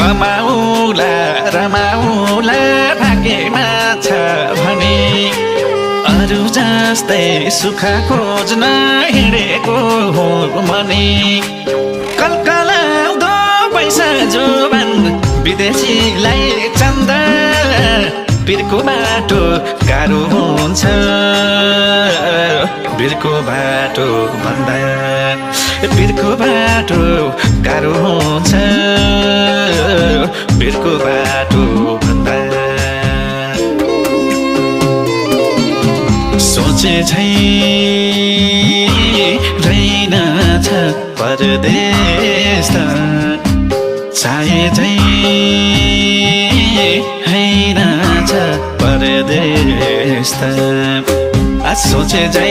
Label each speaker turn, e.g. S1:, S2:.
S1: कमाउला रमाउला भाग्यमा छ भने अरू जस्तै सुख खोज्न हिँडेको हो भने कलकलाउँदो पैसा जोबान विदेशीलाई चन्दा बिर्को बाटो गाह्रो हुन्छ बिर्को बाटो भन्दा बिर्को बाटो गाह्रो हुन्छ बिर्को बाटो भन्दा सोचे झै रहेनछ परदेश त चाहे झै हैनछ परदेश त सोचे झै